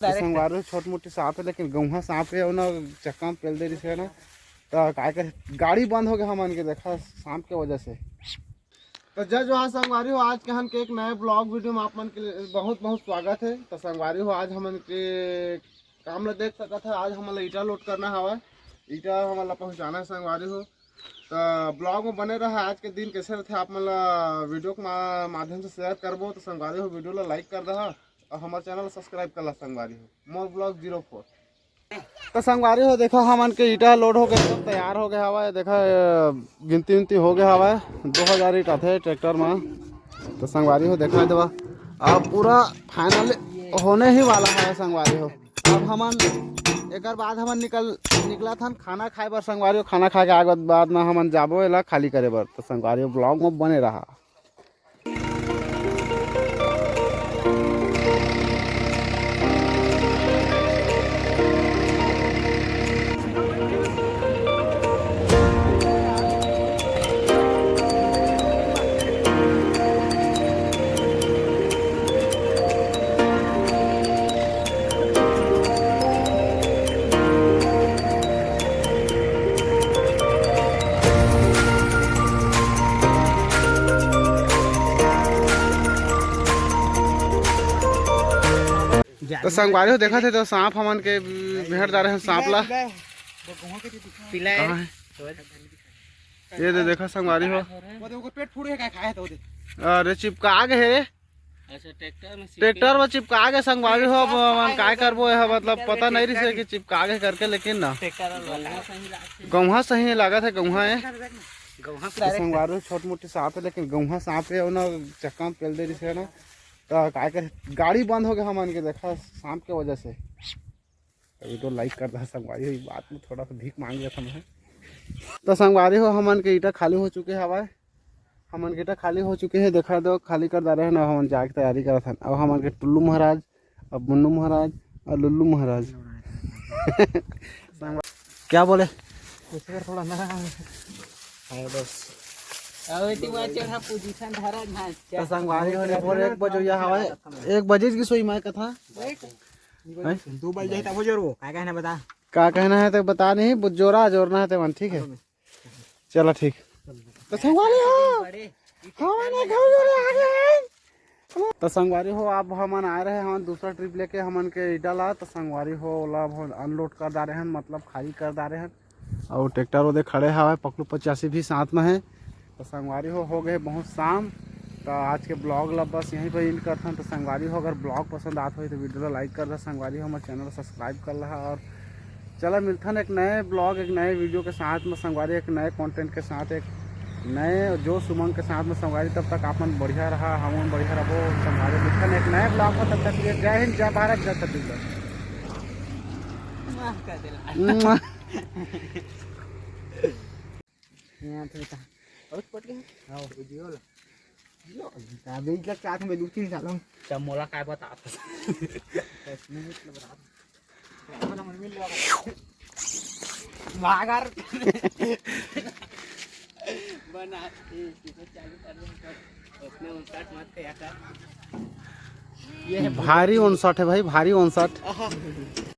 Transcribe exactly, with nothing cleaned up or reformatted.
तो संगवारी हो, छोट मोटी सांप है, लेकिन गौहा सांप है, ना चक्का में पेल दे रही है ना, तो काय कर गाड़ी बंद हो गया हमन के, देखा, सांप के वजह से। तो जय जोहार संगवारी हो, आज के हमन के एक नए ब्लॉग वीडियो में आप मन के लिए बहुत बहुत स्वागत है। तो संगवारी हो, आज हमन के काम ला देख सकत है, आज हमन ला ईटा लोड करना हवय, ईटा हमन ला पहुँचाना है संगवारी हो। तो ब्लॉग में बने रहा, आज के दिन कैसे रहते आप मन ला वीडियो के मा-, माध्यम से शेयर करबो। तो संगवारी हो, वीडियो ला लाइक कर दहा और हमारे चैनल ला सब्सक्राइब कर ला संगवारी हो। मोर ब्लॉग ज़ीरो फ़ोर। तो संगवारी हो, देखो, हमन के ईटा लोड हो गए, सब तैयार हो गए हवा है। देखो, अ, गिनती उनती हो गए हवा है, दो हज़ार ईटा थे ट्रैक्टर में। तो संगवारी हो, देखा देवा, अब पूरा फाइनल होने ही वाला है संगवारी हो। अब हमन एकर बाद हमन निकल निकला थन खाना खाए बर संगवारी हो। खाना खा के आगे बाद में हमन जाबो एला खाली करे बर। तो संगवारी हो, ब्लॉग में बने रहा। तो संगवारी हो, देखा थे तो सांप हमन के भेंट डारे हैं सांप ला। पीला है। कहाँ है? ये दे देखा संगवारी हो। वो दे, ओकर पेट फूड़े है, का खाए तो दे। अरे, चिपका गे हे। अच्छा, ट्रैक्टर में ट्रैक्टर में चिपका गे संगवारी हो। अब हमन काय करबो, यह मतलब पता नहीं रही कि चिपका गे करके, लेकिन ना ट्रैक्टर वाला गौहा सही लागत है, गौहा है। गौहा तो संगवारी हो, छोट मोटी सांप है, लेकिन गौहा सांप है, ना चक्का में पेल दे रही है ना, तो काय कर गाड़ी बंद हो गया हमन के, देखा, सांप के वजह से। वीडियो लाइक कर दहा संगवारी हो, ई बात में थोड़ा सा भीख मांग लेथन मैं। तो संगवारी हो, हमन के ईटा खाली हो चुके हवय, हमन के ईटा खाली हो चुके हे, देखा दो, खाली कर डारे हन। अब हमन जाके तैयारी करत हन। अब हमन के टुल्लू महाराज, अब मुन्नू महाराज और लुल्लू महाराज। क्या बोले? कुछ कर थोड़ा ना। हाँ, बस। अब एती बात चल रहा, पोजीशन धरा ना। तो संगवारी हो, एक बजे या हवय, एक बजे की सोई मैं कथा। हैं? दो बज जाए तब हो जोरबो, का कहना बता? का कहना है तो बता नहीं, बस जोरा जोरना है तो मन, ठीक है? चलो ठीक। तो संगवारी हो, हमन घर जोरे आ गए हैं। तो संगवारी हो, अब हमन आए रहे हमन दूसरा ट्रिप लेके हमन के ईटा ला। तो संगवारी हो, ओला अब हम अनलोड कर डारे हन, मतलब खाली कर डारे हन। और ट्रैक्टर ओदे खड़े हवय, पकलू पचासी भी साथ में है। तो संगवारी हो, हो गए बहुत शाम। तो आज के ब्लॉग ला बस यहीं पर एंड करथन। तो संगवारी हो, अगर ब्लॉग पसंद आत होही तो वीडियो ला लाइक कर दहा संगवारी हो, हमारे चैनल ला सब्सक्राइब कर लहा। और चला मिलथन एक नए ब्लॉग, एक नए वीडियो के साथ में संगवारी, एक नए कंटेंट के साथ, एक नए जोश उमंग के साथ में संगवारी। तब तक आप मन बढ़िया रहा, हम मन बढ़िया रहबो संगवारी। मिलथन एक नए ब्लॉग में, तब तक के लिए जय हिंद, जय भारत, जय छत्तीसगढ़। मुआ। यहाँ पे था। बहुत पट गया। हाँ, वो जियो ला। जियो। अबे इधर क्या था, मैं दो तीन सालों में। अच्छा, मोला काय बता। भागर। बना, ए, सीधे चालू कर दे। उसने उनसठ मत किया था। ये है भारी उनसठ है भाई, भारी उनसठ।